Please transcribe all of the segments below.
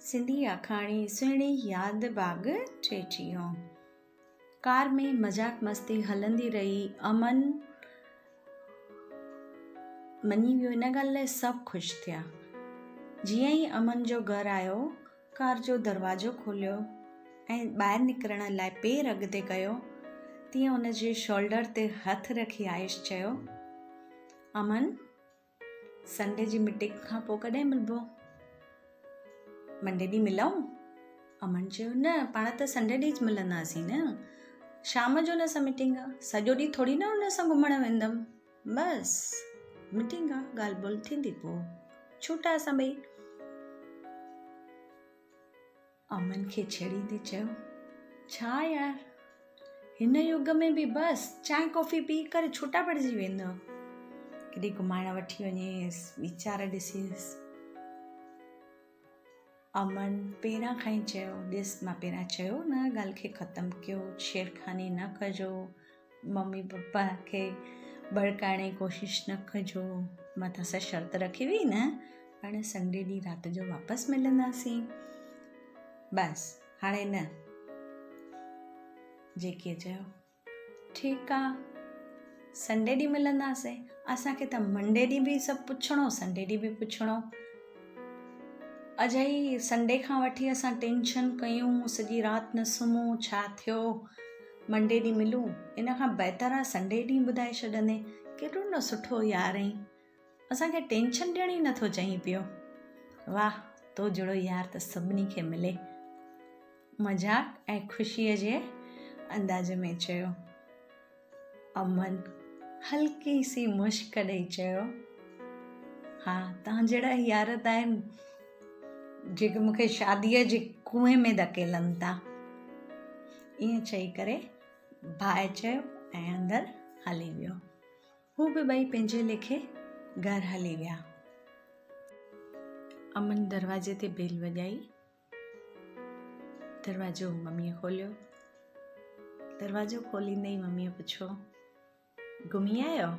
سنڌي آکاڻي سهڻي ياد ڀاڳ ٽيٽيهون. ڪار ۾ مذاق مستي هلندي رهي. امن مڃي ويو ان ڳالهه لاء سڀ خوش ٿيا. جيئن ئي امن جو گهر آيو، ڪار جو دروازو کوليو ۽ ٻاهر نڪرڻ لاء پير اڳتي ڪيو، تيئن ان جي شولڊر تي هٿ رکي عائش چيو، امن! سنڊي جي ميٽنگ کان پوء ڪڏهن ملبو؟ منڊي ڏينهن ملون؟ امن چيو، نه پاڻ ته سنڊي ڏينهن ئي ملنداسين نه، شام جو ان سان ميٽنگ آ، سڄو ڏينهن ٿوري نه ان سان گهمڻ ويندم، بس ميٽنگ آ، ڳالهه ٻولهه ٿيندي پوء ڇوٽا اسان ٻئي. امن کي ڇيڙيندي چيو، ڇا يار، هن يگ ۾ به بس چانهه ڪافي پي ڪري ڇوٽا پڙجي ويندو. ڪيڏي گهمائڻ وٺي وڃيس، ويچار ڏسيس. امن پهريان کان ئي چيو، ڏس مان پهريان چيو نه ڳالهه کي ختم ڪيو، ڇيڙخاني نه ڪجو، ممي پپا کي ڀڙڪائڻ جي ڪوشش نه ڪجو، مان توهان سان شرط رکي هئي نه، پاڻ سنڊي ڏينهن رات جو واپس ملنداسين. بس هاڻي نه. جيڪيء چيو، ٺيڪ آ، سنڊي ڏينهن ملنداسين. اسان کي ته منڊي ڏينهن به سڀ پڇڻو، سنڊي ڏينهن به پڇڻو. اجائي سنڊي کان وٺي اسان ٽينشن ڪيون، سڄي رات نه سمهون، ڇا ٿيو؟ منڊي ڏينهن ملون، ان کان بهتر آ سنڊي ڏينهن ٻڌائي ڇڏندين. ڪيڏو نه سٺو يار آهين. اسان کي ٽينشن ڏيڻ ئي نٿو چاهين پيو. واهه تو جهڙو يار ته سڀني کي ملي. مذاق ۽ خوشيء جي انداز ۾ چيو. امن هلڪي سي مشڪ ڏئي چيو، ها توهان جهڙا يار ته آهن جيڪي مون کي شاديء جي ڪوئين ۾ ڌڪيلن ٿا. ائين چئي ڪري ڀاء چيو ۽ اندر هلي ويو. هو به ٻئي پنهنجي ليکي گهر هلي ويا. امن دروازي تي بيل وڄائي. دروازو مميء کوليو. دروازو کوليندي ئي مميء پڇيو، گهمي آيو؟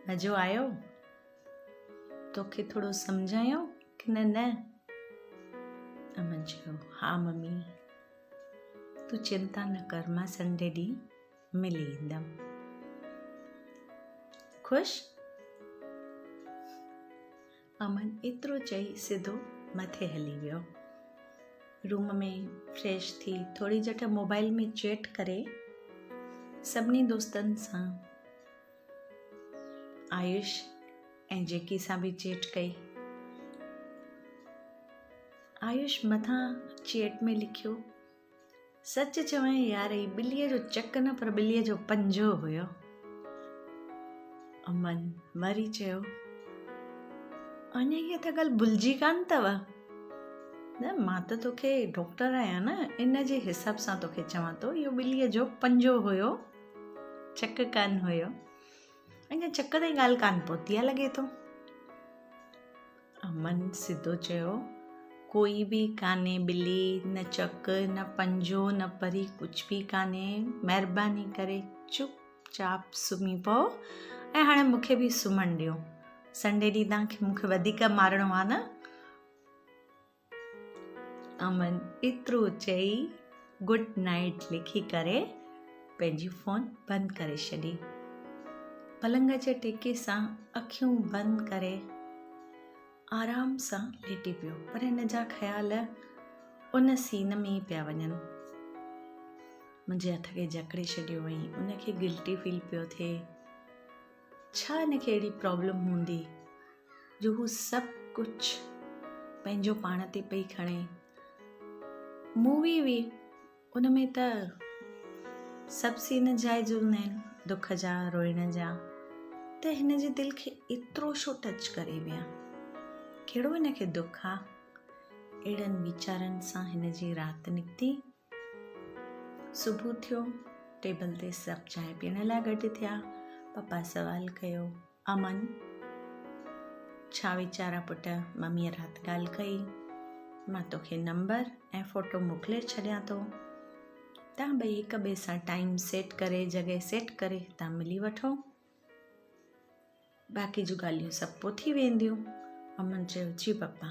مزو آيو؟ توکي ٿورو سمجهايو ڪي نه نه؟ امن چيو، ها ممي، تون چنتا نه ڪر، مان سنڊي ڏينهن ملي ايندم. خوش؟ امن ايترو چئي سڌو مٿي هلي ويو. روم ۾ فريش ٿي ٿوري جهٽ موبائل ۾ چيٽ ڪري سڀني دوستن سان آيوش ۽ جيڪي سان به چيٽ ڪئي. آيوش مٿان چيٽ ۾ لکيو، سچ چوين يار هي ٻليء جو چڪ نه پر ٻليء جو پنجو هيو. امن وري چيو، اڃا اها ته ڳالهه ڀلجي ڪانه اٿو؟ نه مان ته توکي ڊاڪٽر آهيان نه ان جي حساب سان توکي چوان ٿو اهو ٻليء جو پنجو هيو چڪ ڪانه هيو. اڃا چڪ تائين ڳالهه ڪانه پهتي آهي لڳي ٿو. امن سڌو چيو، ڪوئي به ڪانهي ٻلي، نه چڪ، نه پنجو، نه پري، ڪجهه به ڪانهي، مهرباني ڪري چپ چاپ سمهي پئو ۽ هاڻي مون کي به سمهڻ ڏيو. سنڊي ڏينهن توهان کي مون کي وڌيڪ مارڻو آهي نه؟ امن ايترو چئي گڊ نائيٽ لکي ڪري پنهنجي فون بند ڪري ڇڏي. پلنگ جي ٽيڪي سان اکيون بند ڪري آرام سان ليٽي پيو پر هن جا خيال ان سين ۾ ئي پيا وڃن. منهنجي هٿ کي جڪڙي ڇڏيو هئائين. ان کي گلٽي فيل پيو ٿئي. ڇا هن کي اهڙي پرابلم هوندي جو هو سڀ ڪجهه پنهنجو پاڻ تي پئي کڻي. مووي هئي ان ۾ ته سڀ سين جائز هوندا آهن دک جا روئڻ جا ته هن جي دل کي ايترو ڇو ٽچ ڪري ويا ڪهڙو هن کي دک آ اهڙن ويچارن سان هن جي رات نڪتي صبح ٿيو، ٽيبل تي سڀ چانهه پيئڻ لاء گڏ ٿيا. پپا سوال ڪيو، امن! ڇا ويچارا پٽ، مميء رات ڳالهه ڪئي. مان توکي نمبر ۽ فوٽو موڪلي ڇڏيان ٿو. توهان ٻئي هڪ ٻئي سان ٽائيم سيٽ ڪري، جڳهه سيٽ ڪري توهان ملي وٺو. باقي جون ڳالهيون سڀ پوء ٿي وينديون. امن چيو، جي پپا.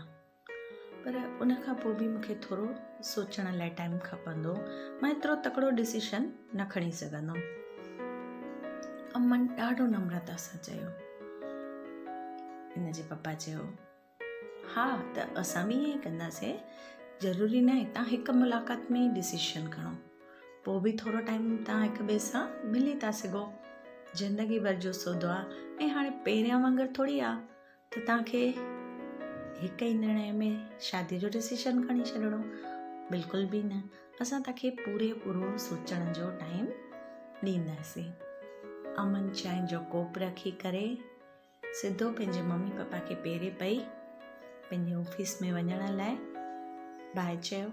پر ان کان پوء به مون کي ٿورو سوچڻ لاء ٽائيم کپندو. مان ايترو تڪڙو ڊسيشن نه کڻي سگهندم. امن ڏاڍو نمرتا سان چيو. هن جي پپا چيو، ها ته اسان به ائين ئي ڪنداسين. ضروري ناهي توهان هڪ ملاقات ۾ ئي ڊسيشن کڻو. پوء به ٿورو ٽائيم توهان هڪ ٻئي سان ملي ٿا سگهو. زندگي ڀر جو سودو آهي ۽ هاڻي پهريان وانگر ٿوري آهي ته توهان کي هڪ ئي نرڻي ۾ شادي جو ڊسيشن کڻي ڇڏڻو بلڪل به نه اسان توهان کي پوري پورو سوچڻ جو ٽائيم ڏينداسين امن چانهه جو ڪوپ رکي ڪري سڌو پنهنجي ممي پپا کي پيري پئي پنهنجي آفيس ۾ وڃڻ لاء باء چيو.